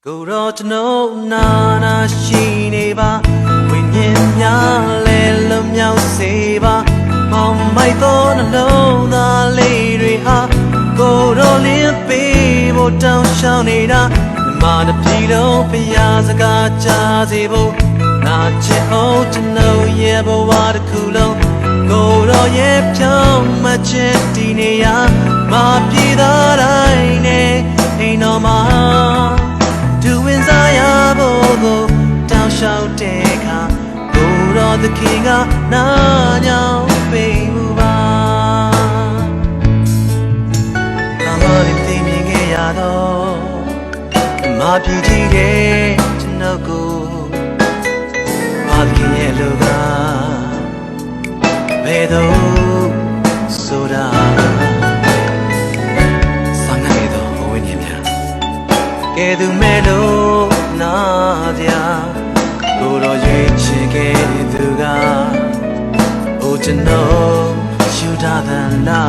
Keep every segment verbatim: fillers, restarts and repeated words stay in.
ကိုယ်တော်ကျွန်ုပ်နာနာရှိနေပါ။ ဝိညာဉ်များလည်းလွတ်မြောက်စေပါ။ မောင်မိုက်သောနှလုံးသားလေးတွေဟာကိုယ်တော်လင်းပေးဖို့တောင်းလျှောက်နေတာ။ မြန်မာတစ်ပြည်လုံးဘုရားစကားကြားစေဖို့နာကျင်အောင်ကျွန်ုပ်ရဲ့ဘဝတစ်ခုလုံးကိုယ်တော်ရဲ့ဖြောင့်မတ်ခြင်းတည်နေရာမှာပြည်သားတိုင်းနဲ့အိမ်တော်မှာ သူဝင်စားရဖို့ကိုတောင်းလျှောက်တဲ့အခါကိုယ်တော်သခင်ကနားညောင်းပေးမှုပါ။ ဘာမှမသိမြင်ခဲ့ရတော့မပြည်ကြည့်တဲ့ကျွန်ုပ်ကိုဘာသခင်ရဲ့လူကဘယ်သို့ဆိုတာ ဆောင်ရွက်နေသောဝိညာဉ်များကဲသူမဲ့လို့နာပြကိုယ်တော်ရွေးချယ်ခဲ့သူကအိုကျွန်တော်ယူဒသနာ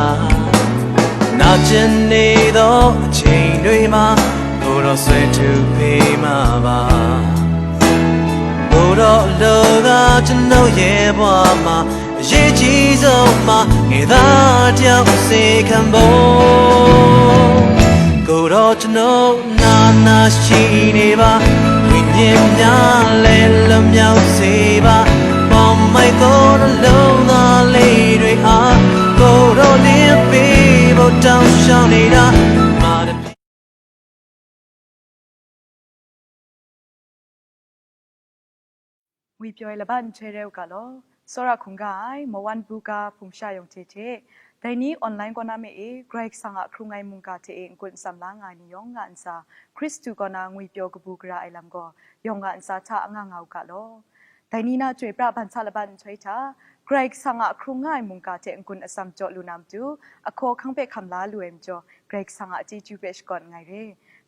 နာကျင်နေသောအချိန်တွေမှာကိုယ်တော်ဆွဲထုတ်ပေးမှာပါကိုယ်တော်အလိုကကျွန်ုပ်ရဲ့ဘဝမှာအရေးကြီးဆုံးမှာငယ်သားတယောက်စေခံဖို့ကိုယ်တော်ကျွန်ုပ်နာနာရှိနေပါဝိညာဉ်များလည်းလွတ်မြောက်စေပါမောင်မိုက်သောနှလုံးသားလေးတွေအားကိုယ်တော်လင်းပေးဖို့တောင်းလျှောက်နေတာမာတ ငွေပြော်လဘတ်ထွဲရဲဥကလောစောရခုံကအိုင်မော်ဝမ်ဘူကာဖုံရှာယုံထေထေဒိုင်နီအွန်လိုင်းကောနာမေ့ဧဂရိတ်ဆာငါခရုငိုင်မုံကထေဧင်ကွန်စမ်လာငါနီယောင်ငါအန်စာခရစ်တုကောနာငွေပြော်ကပူကရာအိုင်လမ်ကောယောင်ငါအန်စာထအငါငါဥကလောဒိုင်နီနာထွေပြဘန်ဆလဘတ်ထွဲထဂရိတ်ဆာငါခရုငိုင်မုံကထေင်ကွန်အစမ်ကြောလူနမ်တုအခောခန်းဖဲခမ်လာလူအိမ်ကြောဂရိတ်ဆာငါအတီကျူဖဲရှကော့ငိုင်ရဲ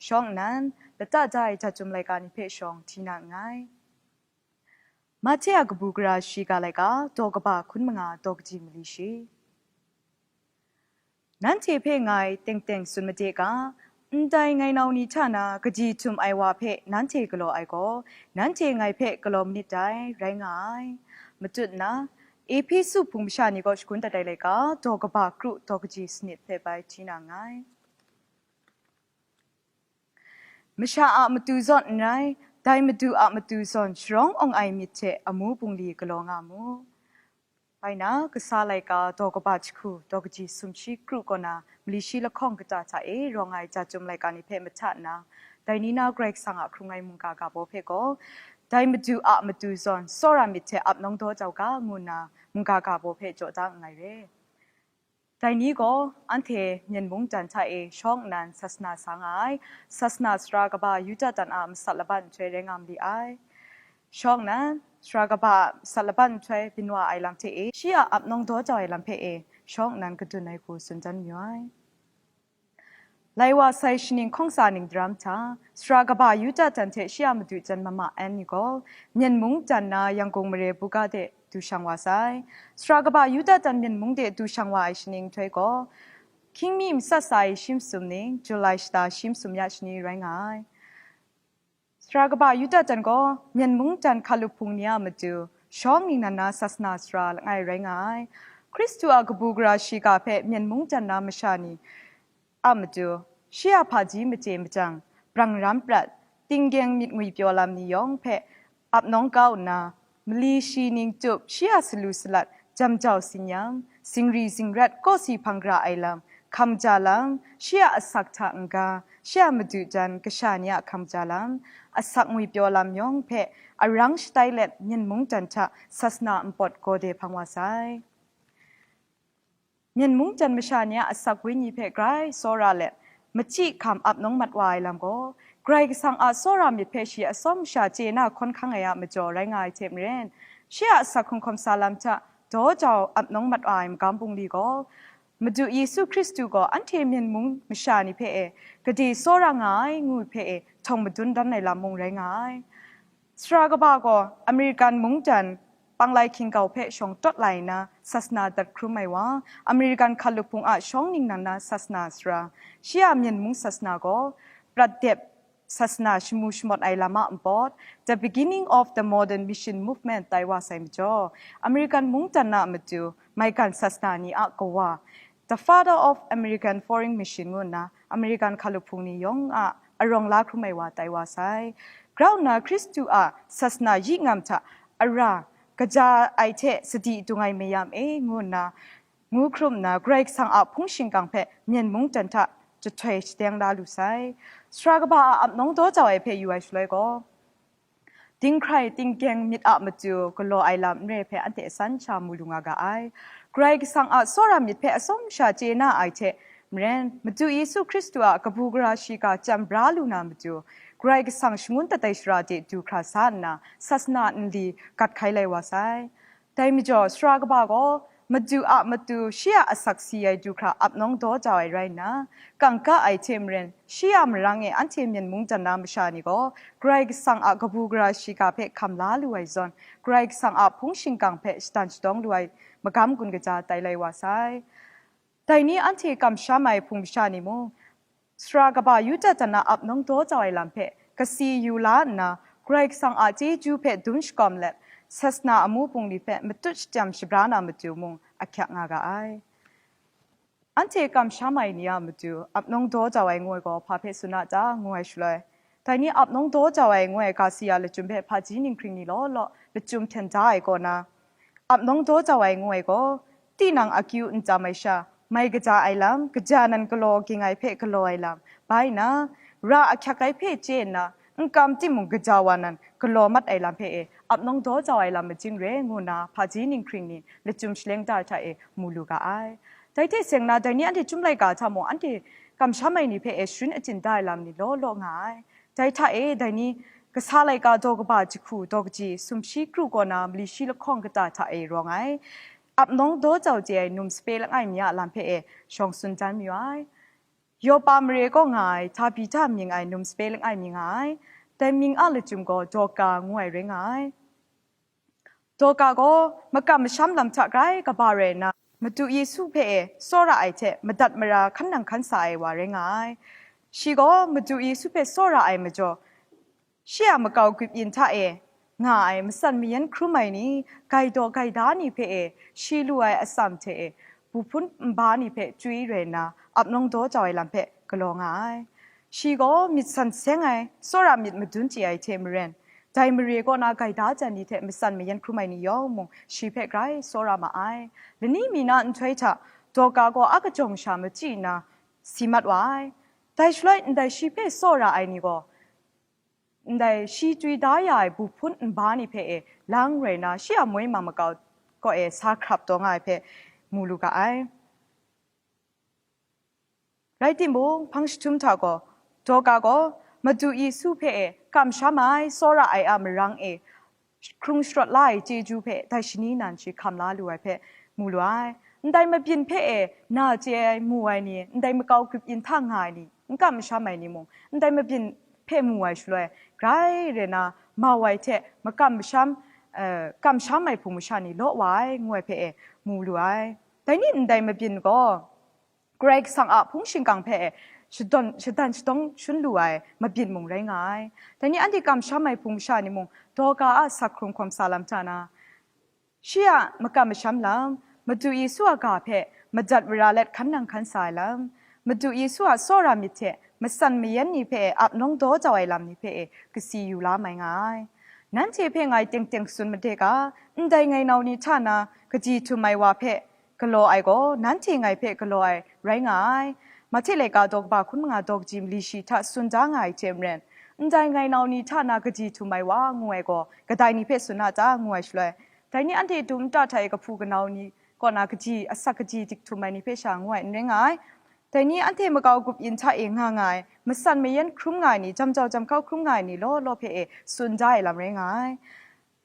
ရှောင်းနန်လတဒိုင်ဂျာဂျုံလိုင်ကာနီဖဲရှောင်းထီနာငိုင် မတ်ထဲအကပူကရာရှိကလိုက်ကာဒေါ်ကဘၣ်ခွန်းမငါဒေါ်ကတိမလီရှိနန်းထေဖဲငိုင်တင့်တင့်စွန်မတေက ndai ngai nau ni hta na kaji htum ai wa hpe nanhte galaw ai gaw, nanhte ngai hpe galaw manit dai, rai nga ai. Matut na, Ehpesu hpung masha ni kaw shagun dat ai laika, daw kaba kru daw kaji sanit hpe bai hti na nngai. Masha a matu zawn n rai, dai Madu a matu zawn sharawng awng ai myit hte amu bungli galaw nga mu. Bai na, kasa laika daw kaba jahku daw kaji sumshi kru kaw na mali shi lahkawng kata hta e rawng ai ja chyum laika ni hpe mahta nna, dai ni na Karai Kasang a hkrung ai mungga ga baw hpe gaw, dai Madu a matu zawn tsawra myit hte ap nawng daw jau ga, ngu nna mungga ga baw hpe jaw da nngai re. Dai ni gaw anhte Myen mung dan hta e shawng nnan sasana sa nga ai, sasana sara kaba Yuda dan a masat laban nhtoi rai nga ma li ai. Shawng nnan, sara kaba a masat laban nhtoi byin wa ai lam hte e, shi a ap nawng daw jau ai lam hpe e, shawng nnan kadun ai hku tsun dan mayu ai. Lai wa sai shaning hkawng sa ning daram hta, sara kaba Yuda dan hte shi a madu jan mama Ann ni gaw, Myen mung dan na Yangkung mare buga de du shang wa sai. Sara kaba Yuda dan Myen mung de du shang wa ai shaning nhtoi gaw, hkying mi matsat sa ai shi masum ning, Julai shata shi masum ya shani rai nga ai. Sara kaba Yuda dan gaw, Myen mung dan hkalup hpung ni a matu, shawng ningnan na sasana sara langai rai nga ai. Hkristu a kabu gara shiga hpe Myen mung dan na masha ni a matu, shi a hpaji machye machyang, brang ram prat, tinggyeng myit ngwipyaw lam ni yawng hpe ap nawng kau nna, mali shi ning tup shi a salu salat, jam jau sinyam, zingri zingrat kawsi hpang gara ai lam, hkam ja lam, shi a asak hta n-ga, shi a madu jan kasha ni a hkam ja lam, asak ngwipyaw lam yawng hpe arang shatai let Myen mung dan hta sasana npawt gaw de hpang wa sai. Myen mung jan masha ni a asak wenyi hpe grai tsawra let, machyi hkam ap nawng mat wa ai lam gaw, Karai Kasang a tsawra myit hpe shi atsawm sha chye na hkawn hkang ai a majaw rai nga ai hte maren, shi a asak hkrung hkawm sa lam hta daw jau ap nawng mat wa ai magam bungli gaw, Madu Yesu Hkristu gaw anhte Myen mung masha ni hpe e, gade tsawra nga ai ngu hpe e, htawng madun dan ai lam mung rai nga ai. Sara kaba gaw American mungdan panglai hkinggau hpe shawng tawt lai nna sasana dat hkrum ai wa, American hkalup hpung a shawng ningnan na sasana sara, shi a Myen mung sasana gaw prat dep sasana shamu shamawt ai lam a npawt, The Beginning of the Modern Mission Movement tai wa sai majaw, American mungdan na a matu maigan sasana ni a kawa, The Father of American Foreign Mission ngu nna American hkalup hpung ni yawng a arawng la hkrum ai wa tai wa sai. Grau nna Hkristu a sasana yi ngam hta ara kaja ai hte sadi dung ai mayam e ngu nna ngu hkrum nna Karai Kasang a hpung shingkang hpe Myen mungdan hta jahtoi shateng la lu sai. Sara kaba a apnawng daw jau ai hpe yu ai shaloi gaw, dinghkrai tinggeng myit a matu galaw ai lam n re hpe anhte asan sha mu lu nga ga ai. Karai Kasang a tsawra myit hpe atsawm sha chye na ai hte maren, Madu Yesu Hkristu a kabu gara shiga chyam bra lu na matu, Karai Kasang shangun tatai shara de du hkra sa nna, sasana nli gat hkai lai wa sai. Dai majaw, sara kaba gaw, Madu a matu shi a asak si ai du hkra apnawng daw jau ai rai nna, kangka ai hte maren, shi a marang e anhte Myen mungdan na masha ni gaw, Karai Kasang a kabu gara shiga hpe hkam la lu ai zawn, Karai Kasang a hpung shingkang hpe shadan shadawng lu ai magam gun kaja tai lai wa sai. Dai ni anhte kamsham ai hpung masha ni mung, sara kaba Yuda jan a apnawng daw jau ai lam hpe kasi yu la nna, Karai Kasang a chyeju hpe dum shakawm let, sasana amu bungli hpe matut shachyam shabra na matu mung ahkyak nga ga ai. Anhte kamsham ai ni a matu apnawng daw jau ai ngu ai gaw hpa hpe tsun a ta, ngu ai shaloi, dai ni apnawng daw jau ai ngu ai ga si ya lachyum hpe hpaji ninghkring ni law law lachyum hpyen da ai kaw na, apnawng daw jau ai ngu ai gaw, tinang akyu n tam ai sha, mai kaja ai lam, kaja nan galaw ging ai hpe galaw ai lam, bai na, ra ahkyak ai hpe chye nna, n kam timung kaja wa nan galaw mat ai lam hpe e, apnawng daw jau ai lam majing re, ngu nna hpaji ninghkring ni lachyum shaleng da hta e mu lu ga ai. Dai hte seng na, dai ni anhte chyum laika hta mung anhte kamsham ai ni hpe e sharin achyin da ai lam ni law law nga ai. Dai hta e, dai ni kasa laika daw kaba jahku daw kaji sumshi kru kaw na mali shi lahkawng kata hta e rawng ai, apnawng daw jau chye ai num sape langai mi a lam hpe e shawng tsun dan mayu ai. Yopa mare kaw nga ai Tabita mying ai num sape langai mi nga ai. Dai mying a lachyum gaw Dorka ngu ai rai nga ai. Dorka gaw makam masham lam hta grai kaba rai nna, Madu Yesu hpe e tsawra ai hte madat mara hkan nang hkan sa ai wa rai nga ai. Shi gaw Madu Yesu hpe tsawra ai majaw, shi a makau grup yin hta e nga ai matsan mayan hkrum ai ni, gaidaw gaida ni hpe e shi lu ai atsam hte e, buhpun nba ni hpe chyoi rai nna, apnawng daw jau ai lam hpe galaw nga ai. Shi gaw myit san seng ai, tsawra myit madun chye ai hte maren, dai mare kaw na gaida jan ni hte matsan mayan hkrum ai ni yawng mung shi hpe grai tsawra ma ai. Lani mi na nhtoi hta, Dorka gaw a kajawng sha machyi nna si mat wa ai. Dai shaloi ndai shi hpe tsawra ai ni gaw, ndai shi chyoi da ya ai buhpun nba ni hpe e lang rai na, shi a moi ma makau kaw e sa hkrap taw nga ai hpe mu lu ga ai. Rai timung, hpang jahtum hta gaw, Dorka gaw Madu Yesu hpe e kamsham ai, tsawra ai a marang e hkrung sharawt la ai chyeju hpe dai shani nan shi hkam la lu ai hpe mu lu ai. Ndai mabyin hpe e na chye ai, mu ai ni, ndai makau grup yin hta nga ai ni, n kam masham ai ni mung, ndai mabyin hpe mu ai shaloi, grai re na, mau ai hte makam masham, eh, kamsham ai hpung masha ni law wa ai, ngu ai hpe e mu lu ai. Dai ni ndai mabyin gaw, Karai Kasang a hpung shingkang hpe e shadawn, shadan shadawng shun lu ai mabyin mung rai nga ai. Dai ni anhte kamsham ai hpung masha ni mung, Dorka a asak hkrung hkawm sa lam hta na, shi a makam masham lam, Madu Yesu a ga hpe madat mara let hkan nang hkan sa ai lam, Madu Yesu a tsawra myit hte matsan mayan ni hpe apnawng daw jau ai lam ni hpe e kasi yu la mai nga ai. Nanhte hpe ngai teng teng tsun made ga, ndai ngai nau ni hta na kaji htum ai wa hpe galaw ai gaw, nanhte ngai hpe galaw ai rai nga ai. Mahte laika daw kaba hkun manga daw kaji mali shi hta tsun da nga ai hte maren, ndai ngai nau ni hta na kaji htum ai wa ngu ai gaw, kadai ni hpe tsun a ta? Ngu ai shaloi, dai ni anhte dum nta hta e kahpu kanau ni kaw na kaji, asak kaji dik htum ai ni hpe sha ngu ai n rai nga ai. Dai ni anhte makau grup yin hta e nga nga ai, matsan mayan hkrum nga ai ni, jam jau jam hkau hkrum nga ai ni law law hpe e tsun da ai lam rai nga ai.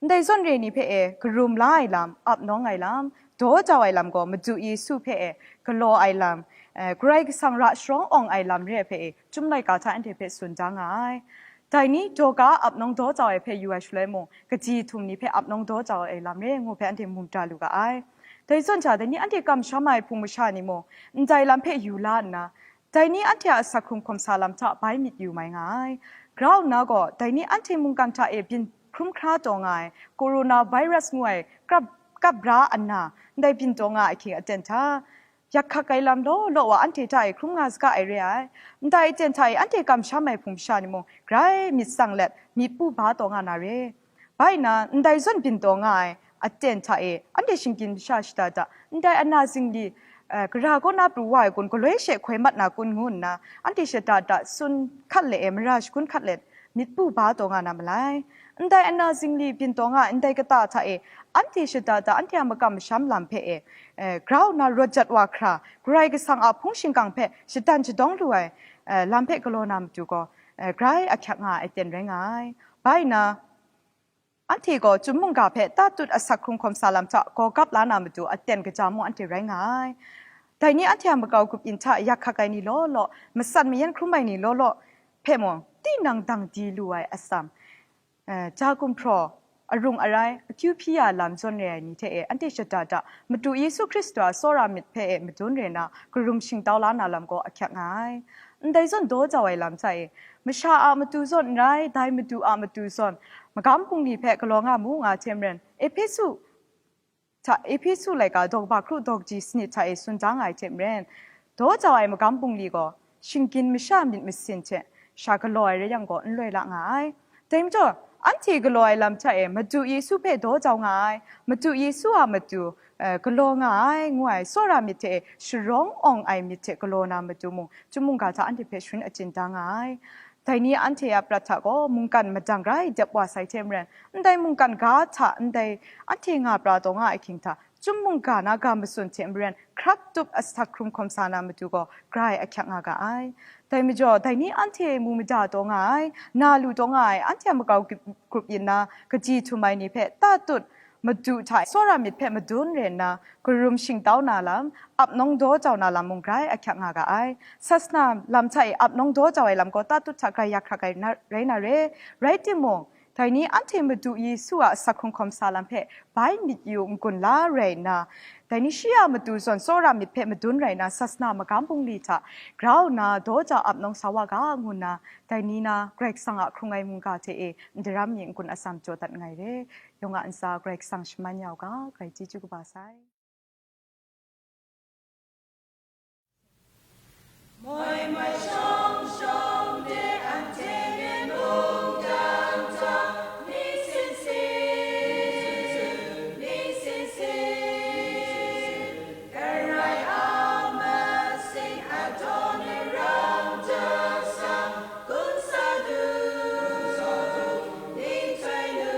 Ndai zawn re ni hpe e karum la ai lam, ap nawng ai lam, daw jau ai lam gaw Madu Yesu hpe e galaw ai lam, eh, Karai Kasang ra sharawng awng ai lam re ai hpe e, Chyum laika hta anhte hpe tsun da nga ai. Dai ni Dorka ap nawng daw jau ai hpe yu ai shaloi mung, kaji htum ni hpe ap nawng daw jau ai lam re ngu hpe anhte mu da lu ga ai. Dai zawn hta, dai ni anhte kamsham ai hpung masha ni mung, ndai lam hpe yu la nna, dai ni anhte a asak hkrung hkawm sa lam hta bai myit yu mai nga ai. Grau nna gaw, dai ni anhte mungkan hta e byin hkrum hkra taw nga ai, corona virus ngu ai krap, kap ra nna, ndai byin taw nga ai ahkying aten hta, yak hkak ai lam law law wa anhte hta e hkrum nga saga ai re ai. Ndai aten hta e anhte kamsham ai hpung masha ni mung, grai myit tsang let, myit pu ba taw nga na re. Bai nna, ndai zawn byin taw nga ai aten hta e, anhte shinggyim masha shada da, ndai ana zingli, eh, gara kaw na pru wa ai kun, galoi she hkoi mat na kun ngu nna, anhte shada da tsun hkat let e, mara shagun hkat let, myit pu ba taw nga na malai. Ndai ana zingli byin taw nga ai ndai kata hta e, anhte shada da, anhte a makam masham lam hpe e, eh, grau nna rawt jat wa hkra, Karai Kasang a hpung shingkang hpe shadan shadawng lu ai, eh, lam hpe galaw na matu gaw, eh, grai ahkyak nga ai aten rai nga ai. Bai nna, anhte gaw chyum mungga hpe tatut asak hkrung hkawm sa lam hta gaw gap la na matu aten kaja mung anhte rai nga ai. Dai ni anhte a makau grup yin hta yak hkak ai ni law law, matsan mayan hkrum ai ni law law hpe mung, tinang dang di lu ai atsam, eh, ja gumhpraw, arung arai, akyu hpyi ya lam zawn re ai ni hte e, anhte shada da, Madu Yesu Hkristu a tsawra myit hpe e madun re na, karum shingtau la na lam gaw ahkyak nga ai. Ndai zawn daw jau ai lam hta e, masha a matu zawn n rai, dai Madu a matu zawn, magam bungli hpe galaw nga mu nga hte maren, Ehpesu hta, Ehpesu laika daw kaba hkru daw kaji sanit hta e tsun da nga ai hte maren, daw jau ai magam bungli gaw, shinggyim masha myit masin hte sha galaw ai rai yang gaw, n loi la nga ai. Dai majaw, anhte galaw ai lam hta e, Madu Yesu hpe daw jau nga ai, Madu Yesu a matu, eh, galaw nga ai, ngu ai tsawra myit hte e sharawng awng ai myit hte galaw na matu mung, chyum mungga hta anhte hpe sharin achyin da nga ai. Dai ni anhte a prat hta gaw mungkan madang grai dep wa sai hte maren, ndai mungkan ga hta ndai anhte nga pra taw nga ai ahkying hta, chyum mungga na ga matsun hte maren, hkrap tup asak hkrum hkawm sa na matu gaw, grai ahkyak nga ga ai. Dai majaw, dai ni anhte mu mada taw nga ai, na lu taw nga ai, anhte a makau grup, grup yin na, kaji htum ai ni hpe tatut, Madu hta tsawra myit hpe madun re nna, karum shingtau na lam, ap nawng daw jau na lam mung grai ahkyak nga ga ai. Sasana lam hta e ap nawng daw jau ai lam gaw tatut hta grai yak hkrak ai na, rai na re. Rai timung, dai ni anhte Madu Yesu a asak hkrung hkawm sa lam hpe bai myit yu n-gun la rai nna, dai ni shi a matu zawn tsawra myit hpe madun rai nna, sasana magam bungli hta grau nna daw jau ap nawng sa wa ga, ngu nna, dai ni na Karai Kasang a hkrung ai mungga hte e n daram mi n-gun atsam jaw dat nngai re. Yawng a ntsa Karai Kasang shaman ya u ga, grai chyeju kaba sai. Moi moi shawng shawng de anhte myen mungdan hta, mi sin sin, mi sin sin, Karai a masing a daw ni rang jasang, gun sa du, ni tai lu.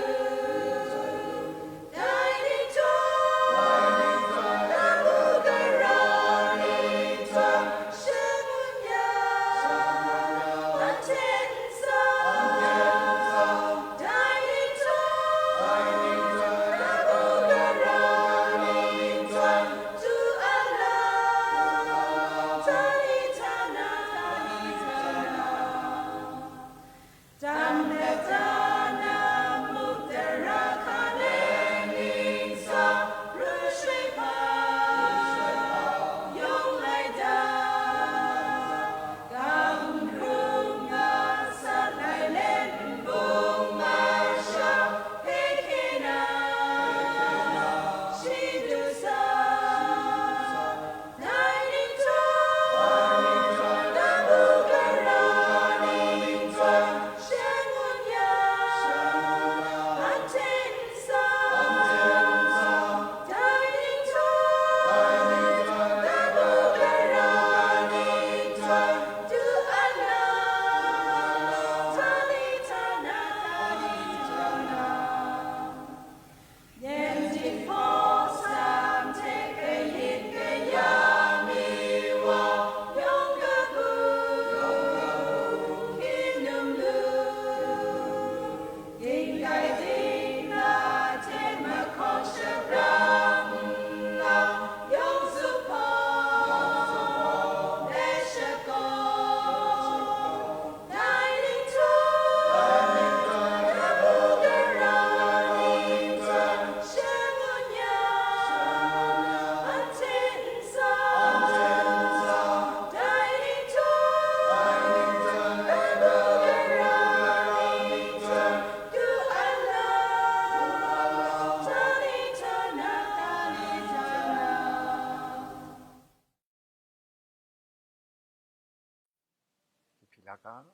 Hpung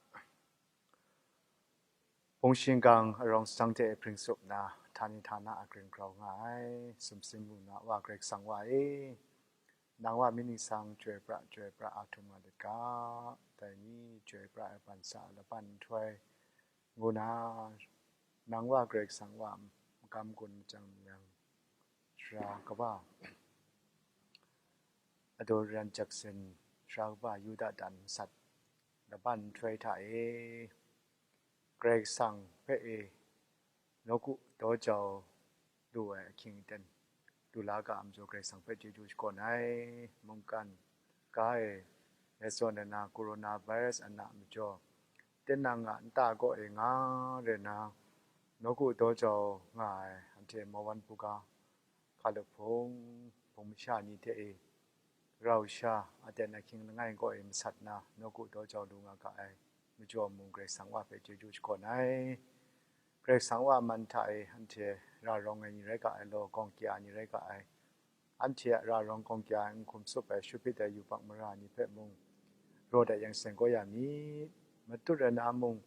shingkang arawng sasang hte hpring tsup nna, htani htana a gring grau nga ai, sumsing lu na Wa Karai Kasang Wa e, nang Wa mi ningsang chyoi pra, chyoi pra a htum nga lit ga, dai ni chyoi pra ai ban sa laban nhtoi ngu na, nang Wa Karai Kasang Wa magam gun machyang myang sara kaba, Adoniram Judson sara kaba Yuda dan masat laban nhtoi hta e, Karai Kasang hpe e nawku daw jau lu ai ahkying aten lu la ga a majaw, Karai Kasang hpe chyeju shakawn ai. Mungkan ga e, Amazon na coronavirus a na majaw, tinang a nta kaw e nga re na, nawku daw jau nga ai anhte Mawan buga, hkalup hpung, hpung masha ni hte e, rau sha, aten ahkying langai kaw e masat na, nawku daw jau lu nga ga ai majaw mung, Karai Kasang Wa hpe chyeju shakawn ai. Karai Kasang Wa man hta e anhte ra rawng ai ni rai ga ai law, gawng kya ni rai ga ai. Anhte a ra rawng gawng kya ai, n hkum tsup ai, shut hpyit ai yubak mara ni hpe mung, rawt ai yang seng kau ya mi. Matut rai na mung,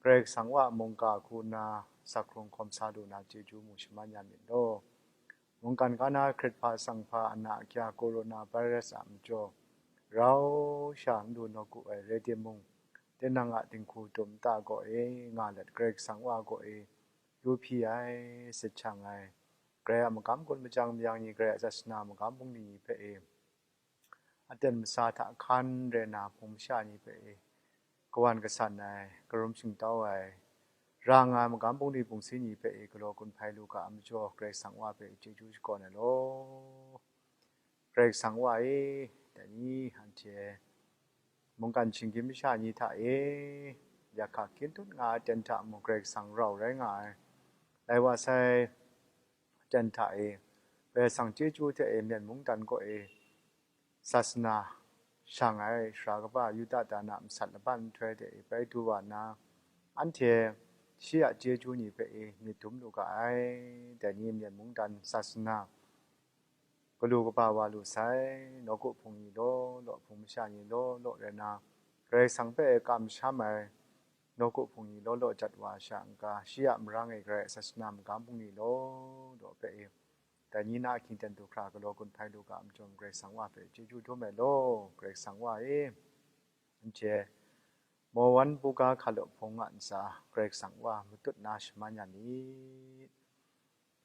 Karai Kasang Wa mungga hku na, sak hkrung hkawm sa lu na chyeju mung shaman ya myit law. Mungkan ga na hkrit hpa sang hpa a na ahkya coronavirus a majaw, rau sha n lu nawku ai rai timung, tinang a dinghku dum nta kaw e nga let, Karai Kasang Wa kaw e lu hpyi ai, sit shang ai, Karai a magam gun machyang mayang ni, Karai a sasana magam bungli ni hpe e, aten masa hta hkan re na hpung masha ni hpe e, kawan kasan ai, karum shingtau ai, ra nga ai magam bungli bungsi ni hpe e galaw gun hpai lu ga a majaw, Karai Kasang Wa hpe chyeju shakawn ai law. Karai Kasang Wa e, dai ni anhte mungkan shinggyim masha ni hta e, yak hka kyin tut nga ai aten hta mung, Karai Kasang rau rai nga ai. Lai wa sai aten hta e, Karai Kasang chyeju hte e, Myen mungdan kaw e, sasana shang ai sara kaba Yuda dan a masat laban nhtoi hte e bai du wa nna, anhte shi a chyeju ni hpe e myit dum lu ga ai. Dai ni Myen mungdan sasana galu kaba wa lu sai, nawku hpung ni law law, hpung masha ni law law rai na, Karai Kasang hpe e kamsham ai nawku hpung ni law law jat wa sha n-ga, shi a marang e Karai a sasana magam bungli law law hpe e, dai ni na ahkying aten du hkra galaw gun hpai lu ga a majaw, Karai Kasang Wa hpe chyeju dum ai law. Karai Kasang Wa e, anhte Mawan buga hkalup hpung a ntsa, Karai Kasang Wa matut na shaman ya myit.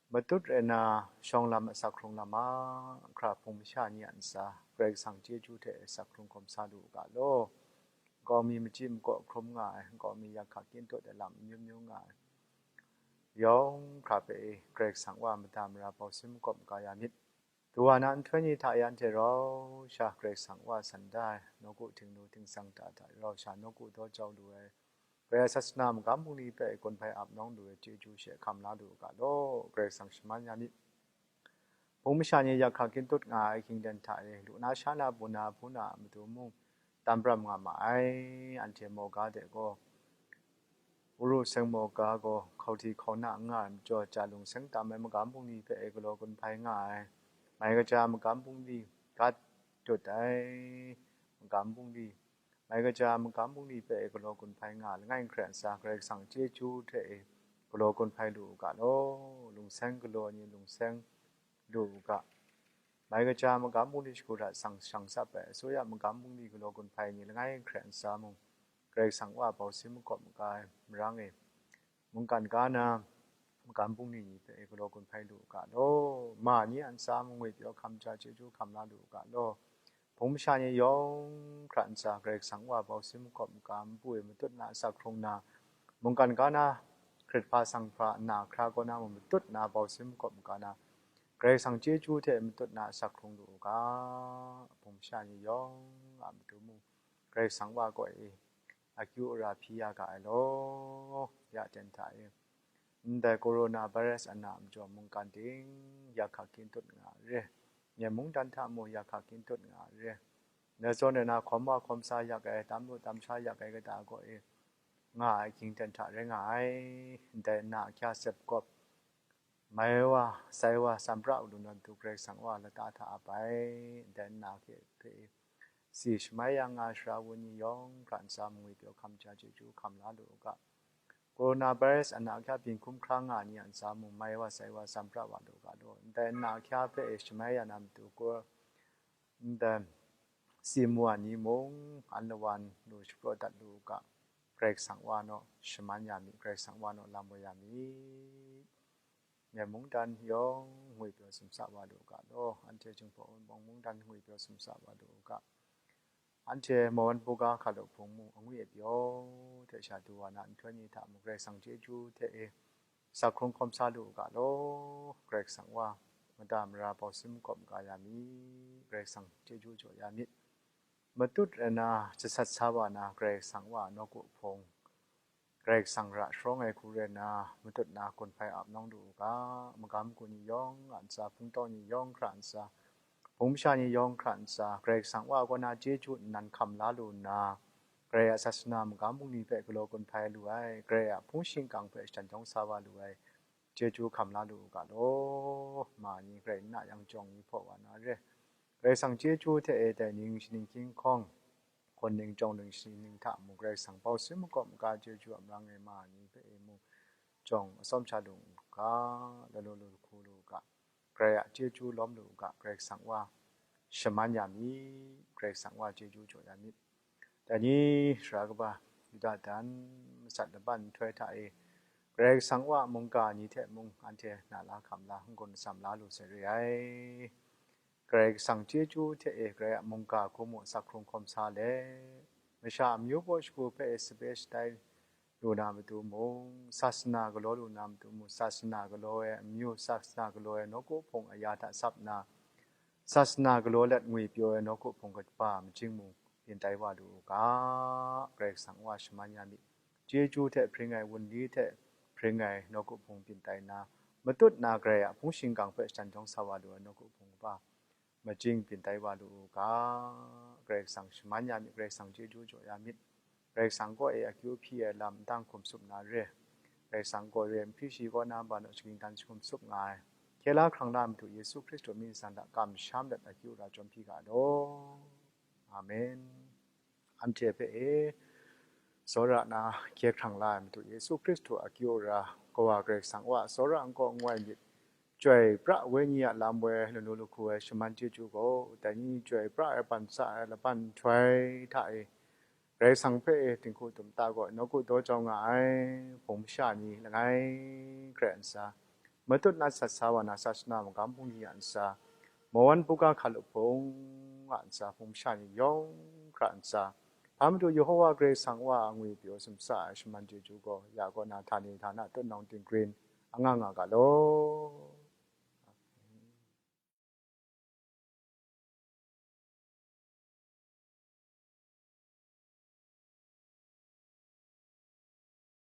Matut rai na, shawng lam a sak hkrung lam a hkra hpung masha ni a ntsa, Karai Kasang chyeju hte sak hkrung hkawm sa lu u ga law. Nkau mi machyi makaw hkrum nga ai, nkau mi yak hka kyin tut ai lam amyu myu nga ai, yawng hkra hpe e, Karai Kasang Wa mada mara bau sin makawp maga ya myit. Duwa na nhtoi ni hta e anhte rau sha Karai Kasang Wa san da ai, nawku htingnu htingsang hta hta rau sha nawku daw jau lu ai, Karai a sasana magam bungli hpe gun hpai ap nawng lu ai chyeju she hkam la lu u ga law. Karai Kasang shaman ya myit. Hpung masha ni yak hka kyin tut nga ai ahkying aten hta e, lu na sha na, bu na hpu na a matu mung, tam pram nga ma ai. Anhte mawga de gaw, Uru seng mawga gaw hkauhti hkauna n nga ai majaw, ja lung seng tam ai magam bungli hpe e galaw gun hpai nga ai. Mai kaja magam bungli, gat dut ai magam bungli, mai kaja magam bungli hpe e galaw gun hpai nga, langai hkrai ntsa Karai Kasang chyeju hte e galaw gun hpai lu u ga law. Lungseng galaw ai ni lungseng lu u ga. Mai kaja magam bungli shagu hta sang shang tsap ai, asuya magam bungli galaw gun hpai ni langai hkrai ntsa mung, Karai Kasang Wa bau sin makawp maga ai marang e, mungkan ga na magam bungli ni hpe galaw gun hpai lu u ga law. Ma ni a ntsa mung ngwi pyaw hkam ja chyeju hkam la lu u ga law. Hpung masha ni yawng hkra ntsa, Karai Kasang Wa bau sin makawp maga, npu e matut na sak hkrung na, mungkan ga na hkrit hpa sang hpa na hkra kaw na mung matut na bau sin makawp maga na, Karai Kasang chyeju hte matut na sak hkrung lu u ga. Hpung masha ni yawng a matu mung, Karai Kasang Wa kaw e akyu ara hpyi ya ga ai law. Ya ten hta e, ndai corona virus a na majaw mungkan ting yak hka kyin tut nga re, Myen mungdan hta mung yak hka kyin tut nga re, na zawn na hkawm wa hkawm sa yak ai, tam lu tam sha yak ai kata gaw e, nga ai ahkying aten hta rai nga ai. Ndai na ahkya sep kawp, mai wa, sai wa, tsan pra u lu na matu Karai Kasang Wa lata hta ap ai. Ndai na hke hpe si shamai ya nga ai sara wun ni yawng hkra ntsa mung ngwi pyaw hkam ja chyeju hkam la lu u ga. Coronavirus a na ahkya byin hkum hkra nga ai ni a ntsa mung mai wa sai wa tsam pra wa lu u ga law. Ndai a na ahkya hpe e shamai ya na matu, ko ndai si mu ai ni mung an lawan lu shapraw dat lu u ga. Karai Kasang wa naw shaman ya mi, Karai Kasang wa naw lam woi ya mi. Ngai mungdan yawng ngwi pyaw sumsa wa lu u ga law, anhte Jinghpaw Wunpawng mungdan ngwi pyaw sumsa wa lu u ga. Anhte Mawan buga hkalup hpung mu angwi apyaw hte sha du wa na nhtoi ni hta mung Karai Kasang chyeju hte e sak hkrung hkawm sa lu u ga law, Karai Kasang wa mada mara bau sim kawp ga ya mi, Karai Kasang chyeju jaw ya mi. Matut rai na jasat sa wa na Karai Kasang wa nawku hpung, Karai Kasang ra sharawng ai hku rai na, matut na gun hpai ap nawng lu u ga, magam gu ni yawng a ntsa, hpungtawng ni yawng hkra ntsa, hpung masha ni yawng hkra ntsa, Karai Kasang wa kaw na chyeju nnan hkam la lu nna, Karai a sasana magam bungli hpe galaw gun hpai lu ai, Karai a hpung shingkang hpe shadan jawng sa wa lu ai, chyeju hkam la lu u ga law, ma ni Karai nna yang jawng ni hpaw wa na re. Karai Kasang chyeju hte e dai ning shaning hkying hkawng, hkawn ning jawng ning shaning ning hta mung Karai Kasang bau sim makawp maga chyeju a marang e ma ni hpe e mung jawng atsawm sha lu u ga, lanu lu hku lu u ga, Karai a chyeju lawm lu u ga, Karai Kasang wa shaman ya mi, Karai Kasang wa chyeju jaw ya mi. Dai ni sara kaba, Yuda dan masat laban nhtoi hta e, Karai Kasang wa mungga ni hte mung anhte na la hkam la, n-gun atsam la lu sai re ai. Karai Kasang chyeju hte e, Karai a mungga hku mu sak hkrung hkawm sa let, masha amyu baw shagu hpe e sape shatai lu na matu mung, sasana galaw lu na matu mung, sasana galaw ai amyu, sasana galaw ai nawku hpung aya hta sap nna, sasana galaw let ngwi pyaw ai nawku hpung kaba majing mung byin tai wa lu u ga, Karai Kasang wa shaman ya mi. Chyeju hte hpring ai, wunli hte hpring ai nawku hpung byin tai nna, matut na Karai a hpung shingkang hpe shadan jawng sa wa lu ai nawku hpung kaba majing byin tai wa lu u ga, Karai Kasang shaman ya mi, Karai Kasang chyeju jaw ya mi. Karai Kasang kaw e akyu hpyi ai lam ndang hkum tsup na re. Karai Kasang kaw e n hpyi shi kaw na ba naw shaging dan jahkum tsup nga ai, hkye la hkrang la ai Madu Yesu Hkristu mying san hta kamsham let akyu ra chyawm hpyi ga law. Amen. Anhte hpe e tsawra na hkye hkrang la ai Madu Yesu Hkristu akyu ra, Kawa Karai Kasang wa tsawra n kaw n wai myit, Chyoi pra wenyi a lam woi lanu lahku ai shaman chyeju gaw, dai ni chyoi pra ai ban sa ai laban nhtoi hta e, Karai Kasang hpe e dinghku dum ta gaw nawku daw jau nga ai hpung masha ni langai hkrai ntsa, matut na sat sa wa na sasana magam hpung ni a ntsa, Mawan buga hkalup hpung a ntsa hpung masha ni yawng hkra ntsa, hpa madu Yehowa Karai Kasang wa a ngwi pyaw sumsa ai shaman chyeju gaw, ya kaw na htani htana tutnawng tingrin anga nga ga law.